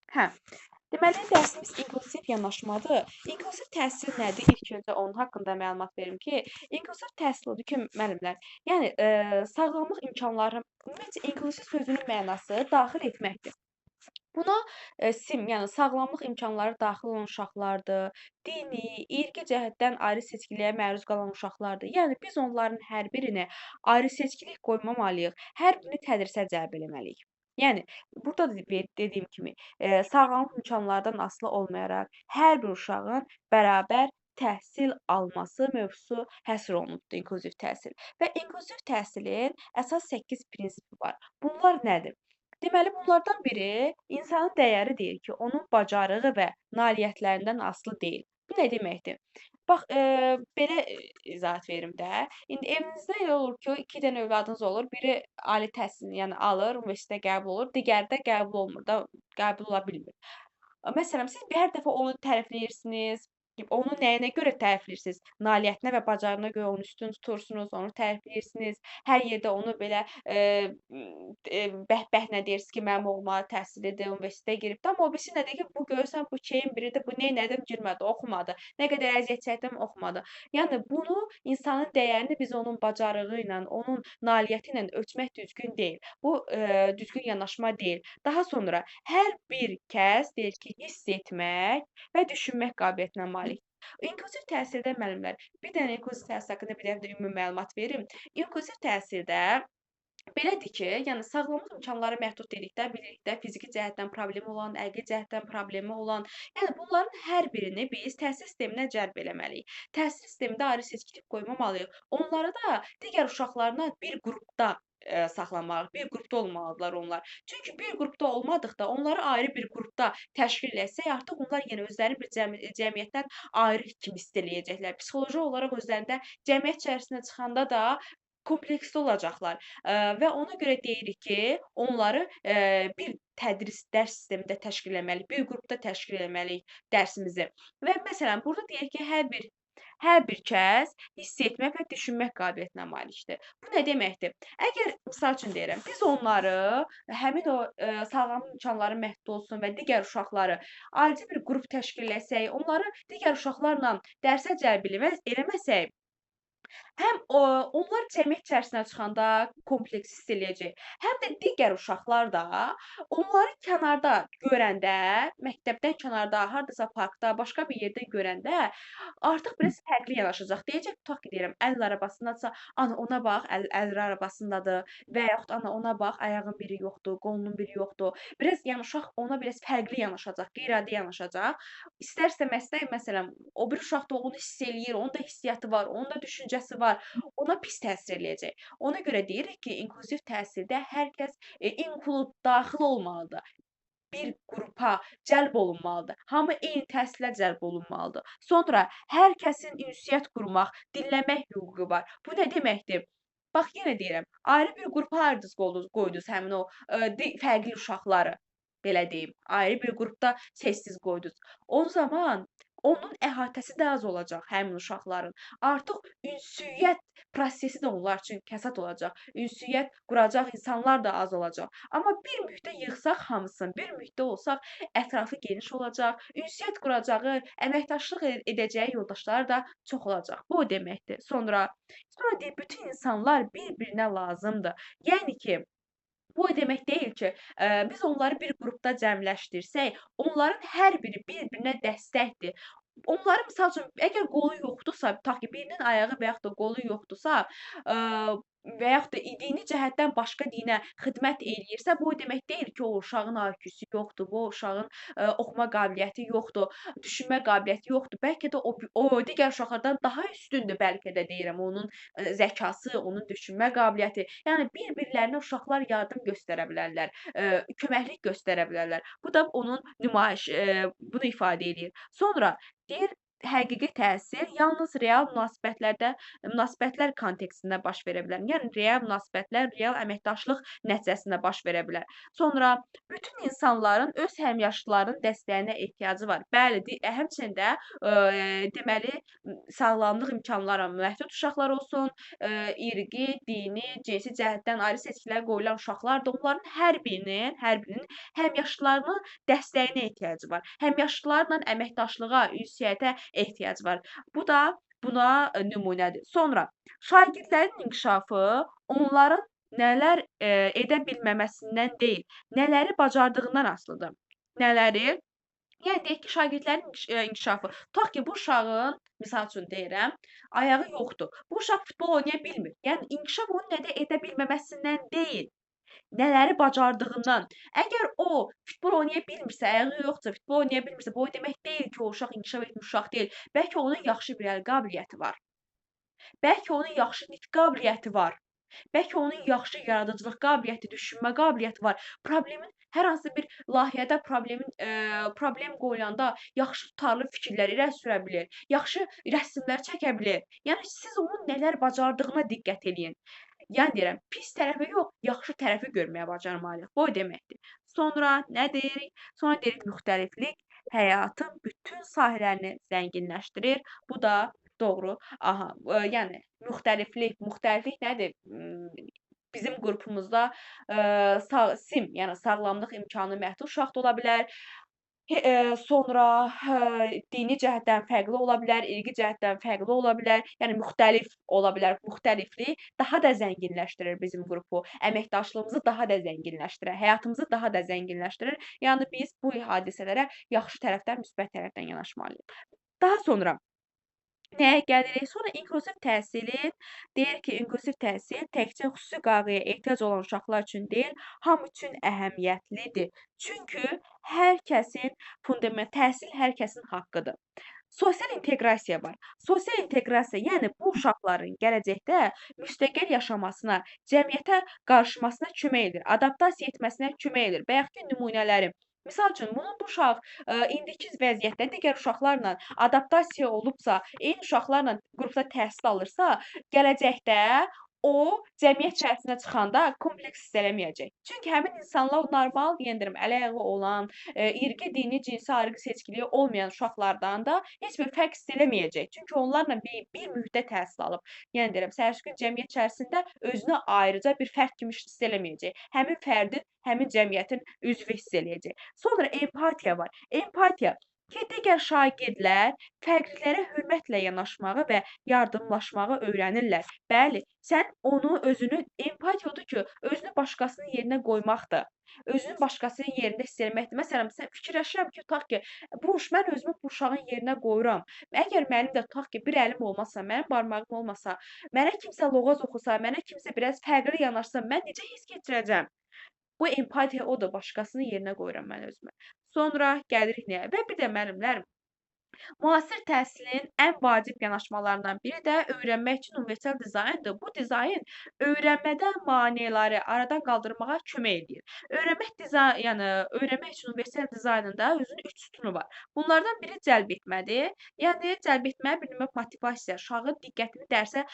Hə. Deməli, dərsimiz inklüziv yanaşmadır. İnklüziv təhsil nədir? İlk öncə onun haqqında məlumat verim ki, inklüziv təhsil odur ki, müəllimlər, yəni sağlamlıq imkanları, ümumiyyətcə inklüziv sözünün mənası daxil etməkdir. Buna SIM, yəni sağlamlıq imkanları daxil olan uşaqlardır, dini, irqi cəhətdən ayrı seçkiliyə məruz qalan uşaqlardır. Yəni biz onların hər birini ayrı seçkilik qoymamalıyıq, hər birini tədrisə cəlb eləməliyik. Yəni burada da dediyim kimi, sağlamlıq imkanlardan asılı olmayaraq hər bir uşağın bərabər təhsil alması mövzusu həsr olunubdur inklüziv təhsil. Və inklüziv təhsilin əsas 8 prinsipi var. Bunlar nədir? Deməli, bunlardan biri insanın dəyəri deyir ki, onun bacarığı və nailiyyətlərindən asılı deyil. Bu nə deməkdir? Bax, belə izahat verim də. İndi evinizdə elə olur ki, 2 dənə övladınız olur. Biri ali təhsilini, yəni alır, universitetə qəbul olur, digəri də qəbul olmur da, qəbul ola bilmir. Məsələn, siz hər dəfə onu tərifləyirsiniz, onu nəyinə görə tərifləyirsiniz? Nailiyyətinə və bacarığına görə onu üstün tutursunuz, onu tərifləyirsiniz. Hər yerdə onu belə bəh-bəh nə deyirsiniz ki, mənim oğlum ali təhsillidir, universitetə giribdir. Amma o birisi nə deyir ki, bu görürsən, bu şeyin biridir, bu neynədim, girmədi, oxumadı. Nə qədər əziyyət çəkdim, oxumadı. Yəni bunu insanın dəyərini biz onun bacarığı ilə, onun nailiyyəti ilə ölçmək düzgün deyil. Bu düzgün yanaşma deyil. Daha sonra hər bir kəs deyir ki, hiss etmək və düşünmək qabiliyyətinə malikdir. İnklüziv təhsildə müəllimlər, bir dənə inklüziv təhsil haqqında bir dənə də ümumi məlumat verim. İnklüziv təhsildə belədir ki, yəni sağlamlıq imkanları məhdud dedikdə, bilirik də fiziki cəhətdən problemi olan, əqli cəhətdən problemi olan, yəni bunların hər birini biz təhsil sisteminə cəlb eləməliyik. Təhsil sistemində ayrı seçkilik qoymamalıyıq. Onları da digər uşaqlarla bir qrupda saxlamalıyıq, bir qrupda olmalıdırlar onlar. Çünki bir qrupda olmadıqda, onları ayrı bir qrupda təşkil etsək, artıq onlar yenə özlərini bir cəmiyyətdən ayrı kimi hiss eləyəcəklər. Psixoloji olaraq özlərində cəmiyyət içərisinə çıxanda da kompleksli olacaqlar. Və ona görə deyirik ki, onları bir tədris dərs sistemində təşkil etməliyik, bir qrupda təşkil etməliyik dərsimizi. Və məsələn, burada deyək ki, hər bir kəs hiss etmək və düşünmək qabiliyyətinə malikdir. Bu nə deməkdir? Əgər, misal üçün deyirəm, biz onları, həmin o sağlamlıq imkanları məhdud olsun və digər uşaqları ayrıca bir qrup təşkil etsək, onları digər uşaqlarla dərsə cəlb eləməsək, həm onlar cəmiyyət içərisinə çıxanda kompleks hiss eləyəcək, həm də digər uşaqlar da onları kənarda görəndə, məktəbdən kənarda, hardasa parkda, başqa bir yerdə görəndə artıq biraz fərqli yanaşacaq. Deyəcək, tutaq ki, deyirəm, əl arabasındadırsa, ana ona bax, əl arabasındadır və yaxud ana ona bax, ayağın biri yoxdur, qolunun biri yoxdur. Biraz, yəni uşaq ona biraz fərqli yanaşacaq, qeyri-adi yanaşacaq. İstər-istəməzsə, məsələn, o bir uşaq da onu hiss eləyir, onun da hissiyatı var, onun da düşüncəsi var, ona pis təsir eləyəcək. Ona görə deyirik ki, inklüziv təhsildə hər kəs inklud daxil olmalıdır. Bir qrupa cəlb olunmalıdır. Hamı eyni təhsilə cəlb olunmalıdır. Sonra hər kəsin ünsiyyət qurmaq, dinləmək hüququ var. Bu nə deməkdir? Bax, yenə deyirəm, ayrı bir qrupa ayırdınız, qoydunuz həmin o fərqli uşaqları, belə deyim, ayrı bir qrupda sessiz qoydunuz. O zaman onun əhatəsi də az olacaq həmin uşaqların. Artıq ünsiyyət prosesi də onlar üçün kəsat olacaq. Ünsiyyət quracaq insanlar da az olacaq. Amma bir mühitə yığsaq hamısını, bir mühitdə olsaq ətrafı geniş olacaq, ünsiyyət quracağı, əməkdaşlıq edəcəyi yoldaşlar da çox olacaq. Bu o deməkdir. Sonra deyir, bütün insanlar bir-birinə lazımdır. Yəni ki, bu o demək deyil ki, biz onları bir qrupda cəmləşdirsək, onların hər biri bir-birinə dəstəkdir. Onların, misal üçün, əgər qolu yoxdursa, tutaq ki, birinin ayağı və yaxud da qolu yoxdursa, və yaxud da dini cəhətdən başqa dinə xidmət eləyirsə, bu o demək deyil ki, o uşağın IQ-su yoxdur, bu uşağın oxuma qabiliyyəti yoxdur, düşünmə qabiliyyəti yoxdur. Bəlkə də o digər uşaqlardan daha üstündür, bəlkə də deyirəm, onun zəkası, onun düşünmə qabiliyyəti. Yəni, bir-birlərinə uşaqlar yardım göstərə bilərlər, köməklik göstərə bilərlər. Bu da onun nümayiş, bunu ifadə eləyir. Sonra deyir, Həqiqi təhsil yalnız real münasibətlər kontekstində baş verə bilər. Yəni real münasibətlər, real əməkdaşlıq nəticəsində baş verə bilər. Sonra bütün insanların öz həmyaşlılarının dəstəyinə ehtiyacı var. Bəli, həmçinin də deməli sağlamlıq imkanları məhdud uşaqlar olsun, irqi, dini, cinsi cəhətdən ayrı seçkilərə qoyulan uşaqlar da, onların hər birinin həmyaşlılarının dəstəyinə ehtiyacı var. Həmyaşlılarla əməkdaşlığa, ünsiyyətə ehtiyac var. Bu da buna nümunədir. Sonra şagirdlərin inkişafı onların nələr edə bilməməsindən deyil, nələri bacardığından asılıdır. Nələri? Yəni deyək ki, şagirdlərin inkişafı. Tutaq ki, bu uşağın, misal üçün deyirəm, ayağı yoxdur. Bu uşaq futbol oynaya bilmir. Yəni inkişaf onun nədə edə bilməməsindən deyil, nələri bacardığından. Əgər o futbol oynaya bilmirsə, ayağı yoxdursa, futbol oynaya bilmirsə, bu o demək deyil ki, o uşaq inkişaf etmiş uşaq deyil. Bəlkə onun yaxşı bir əl qabiliyyəti var. Bəlkə onun yaxşı nitq qabiliyyəti var. Bəlkə onun yaxşı yaradıcılıq qabiliyyəti, düşünmə qabiliyyəti var. Problemin hər hansı bir layihədə problem qoyulanda yaxşı tutarlı fikirlər irəli sürə bilir, yaxşı rəsmlər çəkə bilir. Yəni siz onun nələr bacardığına diqqət eləyin. Yəni deyirəm, pis tərəfi yox, yaxşı tərəfi görməyə bacarmalıyıq. Bu o deməkdir. Sonra nə deyirik? Sonra deyirik müxtəliflik həyatın bütün sahələrini zənginləşdirir. Bu da doğru. Aha, yəni müxtəliflik nədir? Bizim qrupumuzda SİM, yəni sağlamlıq imkanı məhdud uşaq da ola bilər. Sonra dini cəhətdən fərqli ola bilər, irqi cəhətdən fərqli ola bilər, yəni müxtəlif ola bilər. Müxtəliflik daha da zənginləşdirir bizim qrupu, əməkdaşlığımızı daha da zənginləşdirir, həyatımızı daha da zənginləşdirir. Yəni biz bu hadisələrə yaxşı tərəfdən, müsbət tərəfdən yanaşmalıyıq. Daha sonra nəyə gəlirik? Sonra inklüziv təhsilin, deyir ki, inklüziv təhsil təkcə xüsusi qayğıya ehtiyac olan uşaqlar üçün deyil, hamı üçün əhəmiyyətlidir. Çünki hər kəsin fundament təhsil hər kəsin haqqıdır. Sosial inteqrasiya var. Sosial inteqrasiya, yəni bu uşaqların gələcəkdə müstəqil yaşamasına, cəmiyyətə qarışmasına kömək edir, adaptasiya etməsinə kömək edir. Bayaqki nümunələrim. Misal üçün, bu uşaq indiki vəziyyətdə digər uşaqlarla adaptasiya olubsa, eyni uşaqlarla qrupda təhsil alırsa, gələcəkdə o cəmiyyət içərisinə çıxanda kompleks hiss eləməyəcək. Çünki həmin insanlar normal, yenə deyirəm, əl-ayağı olan, irqi, dini, cinsi ayrı seçkiliyi olmayan uşaqlardan da heç bir fərq hiss eləməyəcək. Çünki onlarla bir mühitdə təhsil alıb. Yenə deyirəm, səhər gün cəmiyyət içərisində özünü ayrıca bir fərd kimi hiss eləməyəcək. Həmin fərdin, həmin cəmiyyətin üzvü hiss eləyəcək. Sonra empatiya var. Empatiya ki, digər şagirdlər fərqlilərə hörmətlə yanaşmağı və yardımlaşmağı öyrənirlər. Bəli, sən onu özünü, empatiya odur ki, özünü başqasının yerinə qoymaqdır. Özünü başqasının yerində hiss eləməkdir. Məsələn, sən fikirləşirəm ki, tutaq ki, mən özümü bu uşağın yerinə qoyuram. Əgər mənim də tutaq ki, bir əlim olmasa, mənim barmağım olmasa, mənə kimsə loğaz oxusa, mənə kimsə biraz fərqli yanaşsa, mən necə hiss keçirəcəm? Bu empatiya odur, başqasının yerinə qoyuram mən özümü. Sonra gəlirik nəyə? Və bir də müəllimlərim, müasir təhsilin ən vacib yanaşmalarından biri də öyrənmək üçün universal dizayndır. Bu dizayn öyrənmədə maneələri aradan qaldırmağa kömək edir. Öyrənmək üçün universal dizaynında özünün 3 sütunu var. Bunlardan biri cəlb etmədir. Yəni cəlb etmə bir növ motivasiya, uşağın diqqətini dərsə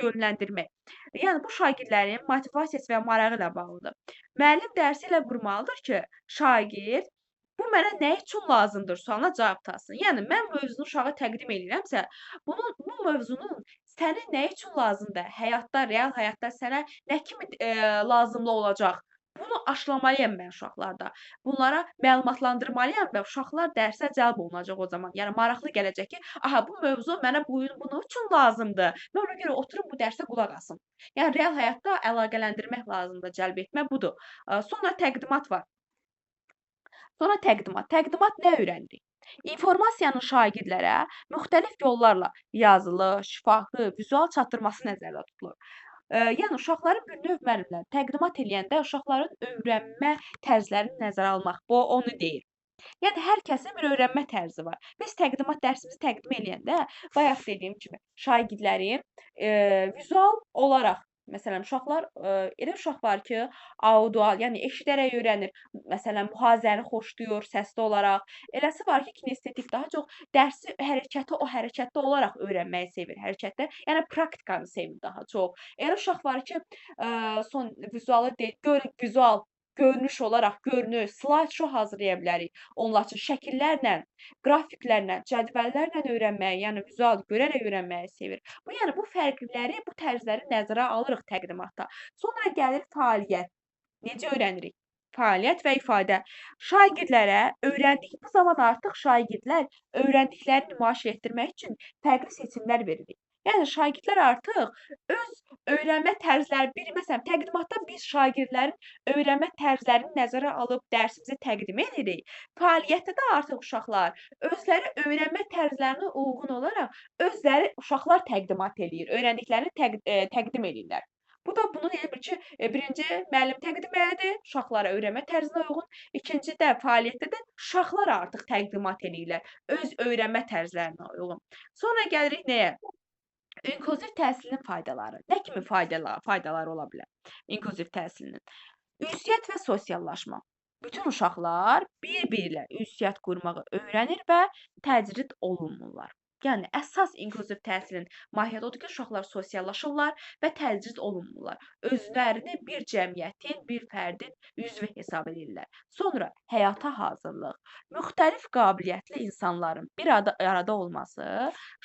yönləndirmək. Yəni bu şagirdlərin motivasiyası və marağı ilə bağlıdır. Müəllim dərsi ilə qurmalıdır ki, şagird bu mənə nə üçün lazımdır sualına cavab tapsın. Yəni mən mövzunu uşağa təqdim edirəmsə, bu mövzunun sənə nə üçün lazımdır? Həyatda, real həyatda sənə nə kimi lazımlı olacaq? Bunu aşılamalıyam mən uşaqlarda. Bunlara məlumatlandırmalıyam və uşaqlar dərsə cəlb olunacaq o zaman. Yəni maraqlı gələcək ki, aha bu mövzu mənə bunun üçün lazımdır. Mən ona görə oturum bu dərsə qulaq asım. Yəni real həyatda əlaqələndirmək lazımdır, cəlb etmə budur. Sonra təqdimat var. Sonra təqdimat. Təqdimat nə öyrənirik? İnformasiyanın şagirdlərə müxtəlif yollarla yazılı, şifahı, vizual çatdırması nəzərdə tutulur. Yəni uşaqların bir növ müəllimlər təqdimat eləyəndə uşaqların öyrənmə tərzlərini nəzərə almaq, bu onu deyir. Yəni hər kəsin bir öyrənmə tərzi var. Biz təqdimat dərsimizi təqdim eləyəndə, bayaq dediyim kimi, şagirdlərin vizual olaraq Məsələn, uşaqlar, elə uşaq var ki, audual, yəni eşidərək öyrənir. Məsələn, mühazirəni xoşlayır səsli olaraq. Eləsi var ki, kinestetik, daha çox dərsi hərəkəti o hərəkətdə olaraq öyrənməyi sevir, hərəkətdə, yəni praktikanı sevir daha çox. Elə uşaq var ki, son vizualı deyil, vizual görünüş olaraq görünür, slayd şou hazırlaya bilərik. Onlar üçün şəkillərlə, qrafiklərlə, cədvəllərlə öyrənməyi, yəni vizual görərək öyrənməyi sevir. Bu, yəni bu fərqləri, bu tərzləri nəzərə alırıq təqdimatda. Sonra gəlir fəaliyyət. Necə öyrənirik? Fəaliyyət və ifadə. Şagirdlərə öyrəndik, bu zaman artıq şagirdlər öyrəndiklərini nümayiş etdirmək üçün fərqli seçimlər veririk. Yəni, şagirdlər artıq öz öyrənmə tərzləri, bir, məsələn, təqdimatda biz şagirdlərin öyrənmə tərzlərini nəzərə alıb dərsimizi təqdim edirik. Fəaliyyətdə də artıq uşaqlar özləri öyrənmə tərzlərinə uyğun olaraq özləri uşaqlar təqdimat eləyir, öyrəndiklərini təqdim eləyirlər. Bu da bunun elə bir ki, birinci müəllim təqdim elədi, uşaqlara öyrənmə tərzinə uyğun, ikinci də fəaliyyətdə də uşaqlar artıq təqdimat eləyirlər, öz öyrənmə tərzlərinə uyğun. Sonra gəlirik nəyə? İnklüziv təhsilin faydaları. Nə kimi faydaları ola bilər inklüziv təhsilinin? Ünsiyyət və sosiallaşma. Bütün uşaqlar bir-biri ilə ünsiyyət qurmağı öyrənir və təcrid olunmurlar. Yəni, əsas inklüziv təhsilin mahiyyəti odur ki, uşaqlar sosiallaşırlar və təcrid olunmurlar. Özlərini bir cəmiyyətin, bir fərdin üzvü hesab edirlər. Sonra həyata hazırlıq. Müxtəlif qabiliyyətli insanların bir arada olması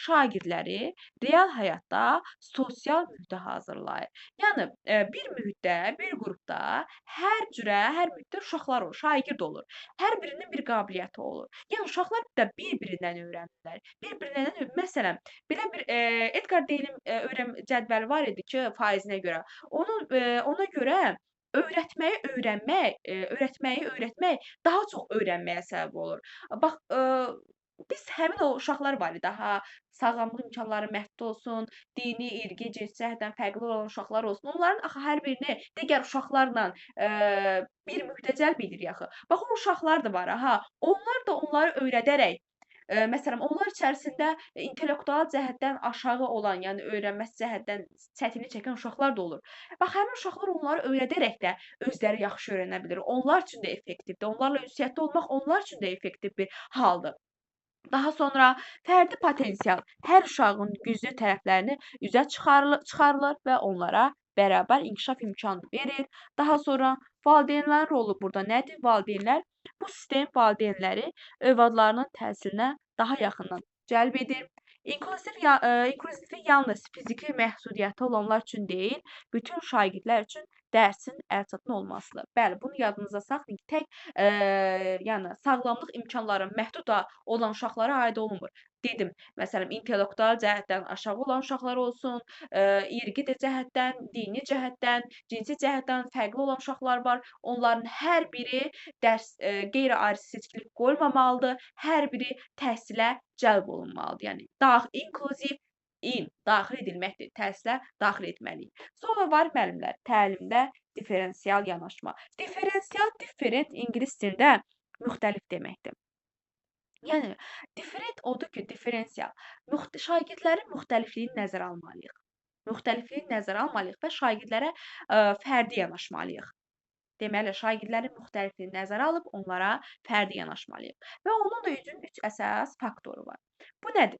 şagirdləri real həyatda sosial mühitə hazırlayır. Yəni, bir mühitdə, bir qrupda hər cürə, hər mühitdə uşaqlar olur, şagird olur. Hər birinin bir qabiliyyəti olur. Yəni, uşaqlar da bir-birindən öyrənirlər. Bir-birindən. Məsələn, belə bir Edgar Deylim cədvəli var idi ki, faizinə görə. Ona görə öyrətməyi öyrənmək, öyrətməyi öyrətmək daha çox öyrənməyə səbəb olur. Bax, biz həmin o uşaqlar var idi, daha sağlamlıq imkanları məhdud olsun, dini, irqi, cinsi cəhətdən fərqli olan uşaqlar olsun. Onların axı hər birini digər uşaqlarla bir mühitə cəlb edirik axı. Bax, o uşaqlar da var, ha. Onlar da onları öyrədərək, məsələn, onlar içərisində intellektual cəhətdən aşağı olan, yəni öyrənməsi cəhətdən çətinlik çəkən uşaqlar da olur. Bax, həmin uşaqlar onları öyrədərək də özləri yaxşı öyrənə bilir. Onlar üçün də effektivdir. Onlarla ünsiyyətdə olmaq onlar üçün də effektiv bir haldır. Daha sonra fərdi potensial hər uşağın güclü tərəflərini üzə çıxarılır və onlara bərabər inkişaf imkanı verir. Daha sonra valideynlərin rolu burada nədir? Valideynlər, bu sistem valideynləri övladlarının təhsilinə daha yaxından cəlb edir. İnklüzivlik yalnız fiziki məhdudiyyəti olanlar üçün deyil, bütün şagirdlər üçün dərsin əlçatan olmasıdır. Bəli, bunu yadınıza saxlayın ki, tək yəni sağlamlıq imkanları məhdud olan uşaqlara aid olunmur. Dedim, məsələn, intellektual cəhətdən aşağı olan uşaqlar olsun, irqi də cəhətdən, dini cəhətdən, cinsi cəhətdən fərqli olan uşaqlar var. Onların hər biri dərs qeyri-ayrı seçkilik qoymamalıdır, hər biri təhsilə cəlb olunmalıdır. Yəni, inklüziv daxil edilməkdir, təhsilə daxil etməliyik. Sonra var müəllimlər, təlimdə diferensial yanaşma. Diferensial, different ingilis dilində müxtəlif deməkdir. Yəni, different odur ki, diferensial. Şagirdlərin müxtəlifliyini nəzərə almalıyıq. Müxtəlifliyini nəzərə almalıyıq və şagirdlərə fərdi yanaşmalıyıq. Deməli, şagirdlərin müxtəlifliyini nəzərə alıb onlara fərdi yanaşmalıyıq. Və onun da üçün 3 əsas faktoru var. Bu nədir?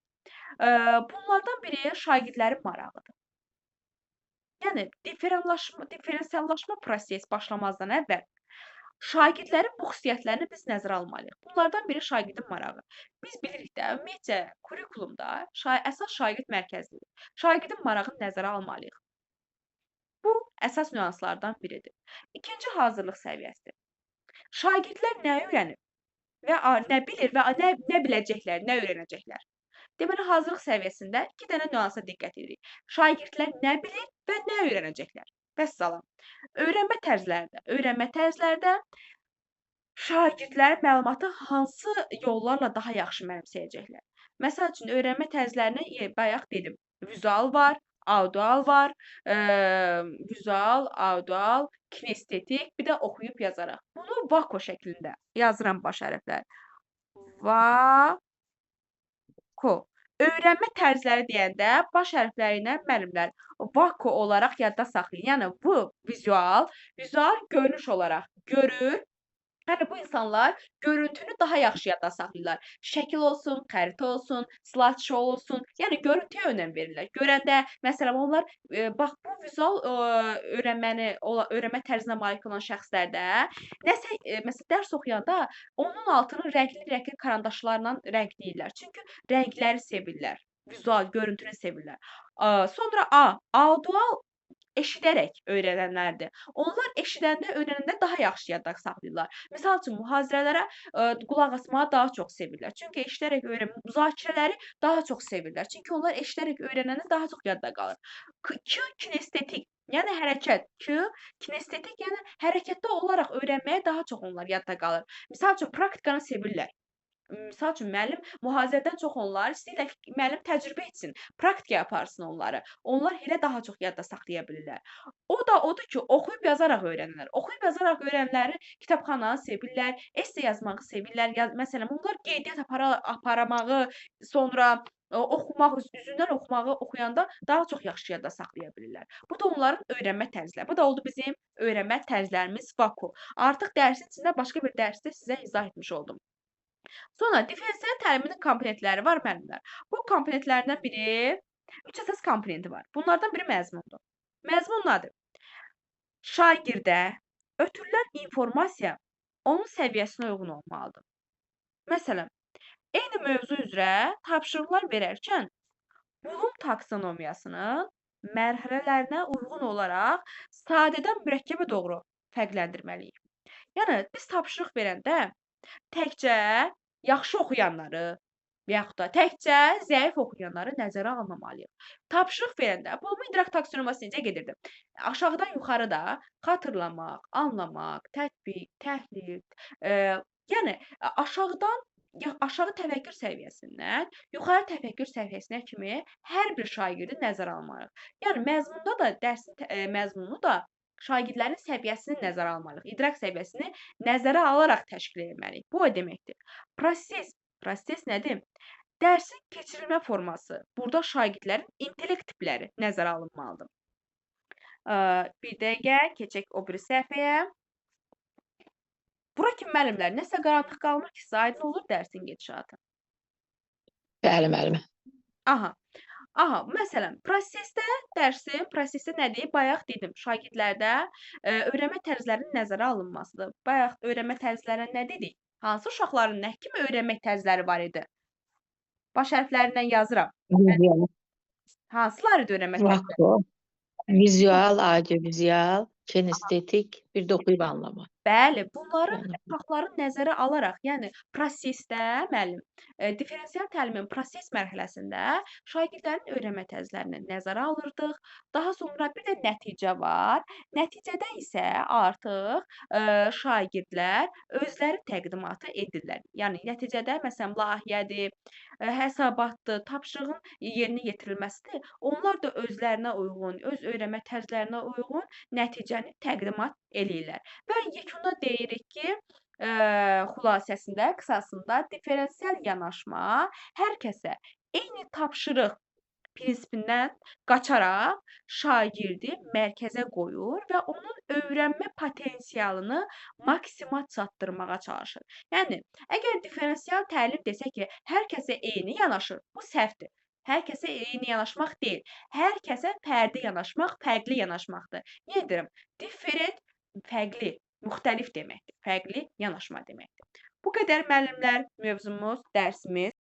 Bunlardan biri şagirdlərin marağıdır. Yəni, diferensiallaşma prosesi başlamazdan əvvəl şagirdlərin bu xüsusiyyətlərini biz nəzərə almalıyıq. Bunlardan biri şagirdin marağı. Biz bilirik də, ümumiyyətcə, kurikulumda əsas şagird mərkəzlidir. Şagirdin marağını nəzərə almalıyıq. Bu, əsas nüanslardan biridir. İkinci hazırlıq səviyyəsidir. Şagirdlər nə öyrənir və nə bilir və nə biləcəklər, nə öyrənəcəklər? Deməli, hazırlıq səviyyəsində 2 dənə nüansa diqqət edirik. Şagirdlər nə bilir və nə öyrənəcəklər? Vəssalam. Öyrənmə tərzilərdə şagirdlər məlumatı hansı yollarla daha yaxşı mənimsəyəcəklər? Məsəl üçün, öyrənmə tərzlərini bayaq dedim. Vizual var, audual var, vizual, audual, kinestetik, bir də oxuyub yazaraq. Bunu VAKO şəklində yazıram baş hərflər. VAKO. Öyrənmə tərzləri deyəndə baş hərfləri ilə müəllimlər VAKO olaraq yadda saxlayın. Yəni bu vizual, vizual görünüş olaraq görür. Yəni bu insanlar görüntünü daha yaxşı yadda saxlayırlar. Şəkil olsun, xəritə olsun, slide show olsun. Yəni görüntüyə önəm verirlər. Görəndə məsələn onlar bax bu vizual öyrənmə tərzinə malik olan şəxslərdə nəsə məsələn dərs oxuyanda onun altını rəngli-rəngli karandaşlarla rəngləyirlər. Çünki rəngləri sevirlər. Vizual görüntünü sevirlər. Sonra A, audual eşidərək öyrənənlərdir. Onlar eşidəndə, öyrənəndə daha yaxşı yadda saxlayırlar. Misal üçün, mühazirələrə qulaq asmağı daha çox sevirlər. Çünki eşidərək öyrənmə, müzakirələri daha çox sevirlər. Çünki onlar eşidərək öyrənəndə daha çox yadda qalır. K, kinestetik, yəni hərəkət. K, kinestetik, yəni hərəkətdə olaraq öyrənməyə daha çox onlar yadda qalır. Misal üçün, praktikanı sevirlər. Misal üçün, müəllim mühazirədən çox onlar istəyirlər ki, müəllim təcrübə etsin, praktika aparsın onları. Onlar elə daha çox yadda saxlaya bilirlər. O da odur ki, oxuyub yazaraq öyrənirlər. Oxuyub yazaraq öyrənənləri kitabxananı sevirlər, esse yazmağı sevirlər. Məsələn, onlar qeydiyyat aparamağı, sonra oxumaq, üzündən oxumağı oxuyanda daha çox yaxşı yadda saxlaya bilirlər. Bu da onların öyrənmə tərzləri. Bu da oldu bizim öyrənmə tərzlərimiz VAKO. Artıq dərsin içində başqa bir dərsdə sizə izah etmiş oldum. Sonra diferensial təliminin komponentləri var müəllimlər. Bu komponentlərdən biri 3 əsas komponenti var. Bunlardan biri məzmundur. Məzmun nədir? Şagirdə ötürülən informasiya onun səviyyəsinə uyğun olmalıdır. Məsələn, eyni mövzu üzrə tapşırıqlar verərkən Blum taksonomiyasının mərhələlərinə uyğun olaraq sadədən mürəkkəbə doğru fərqləndirməliyik. Yəni, biz tapşırıq verəndə təkcə yaxşı oxuyanları və yaxud da təkcə zəif oxuyanları nəzərə almamalıyıq. Tapşırıq verəndə Blumun idrak taksonomiyası necə gedirdi? Aşağıdan yuxarı da xatırlamaq, anlamaq, tətbiq, təhlil, yəni aşağıdan aşağı təfəkkür səviyyəsindən yuxarı təfəkkür səviyyəsinə kimi hər bir şagirdi nəzərə almalıyıq. Yəni məzmunda da dərsin məzmunu da şagirdlərin səviyyəsini nəzərə almalıyıq. İdrak səviyyəsini nəzərə alaraq təşkil etməliyik. Bu o deməkdir. Proses, proses nədir? Dərsin keçirilmə forması. Burada şagirdlərin intellekt tipləri nəzərə alınmalıdır. Bir dəqiqə keçək o biri səhifəyə. Bura kimi müəllimlər, nəsə qaranlıq qalmır ki, sizə aydın olur dərsin gedişatı. Bəli, müəllimə. Aha. Aha, məsələn, prosesdə dərsin, prosesdə nə deyib? Bayaq dedim, şagirdlərdə öyrənmə tərzlərinin nəzərə alınmasıdır. Bayaq öyrənmə tərzlərinə nə dedik? Hansı uşaqların nə kimi öyrənmək tərzləri var idi? Baş hərflərindən yazıram. Vizual. Hansılar idi öyrənmə tərzləri? Vizual, audiovizual, kinestetik, bir də oxuyub anlama. Bəli, bunları uşaqların nəzərə alaraq, yəni prosesdə, müəllim, diferensial təlimin proses mərhələsində şagirdlərin öyrənmə tərzlərini nəzərə alırdıq. Daha sonra bir də nəticə var. Nəticədə isə artıq şagirdlər özləri təqdimatı edirlər. Yəni nəticədə məsələn layihədir, hesabatdır, tapşırığın yerinə yetirilməsidir. Onlar da özlərinə uyğun, öz öyrənmə tərzlərinə uyğun nəticəni təqdimat eləyirlər. Və yekunda deyirik ki, xülasəsində, qısasında diferensial yanaşma hər kəsə eyni tapşırıq prinsipindən qaçaraq şagirdi mərkəzə qoyur və onun öyrənmə potensialını maksima çatdırmağa çalışır. Yəni, əgər diferensial təlim desə ki, hər kəsə eyni yanaşır, bu səhvdir. Hər kəsə eyni yanaşmaq deyil, hər kəsə fərdi yanaşmaq, fərqli yanaşmaqdır. Yenə deyirəm, different fərqli, müxtəlif deməkdir, fərqli yanaşma deməkdir. Bu qədər müəllimlər, mövzumuz, dərsimiz.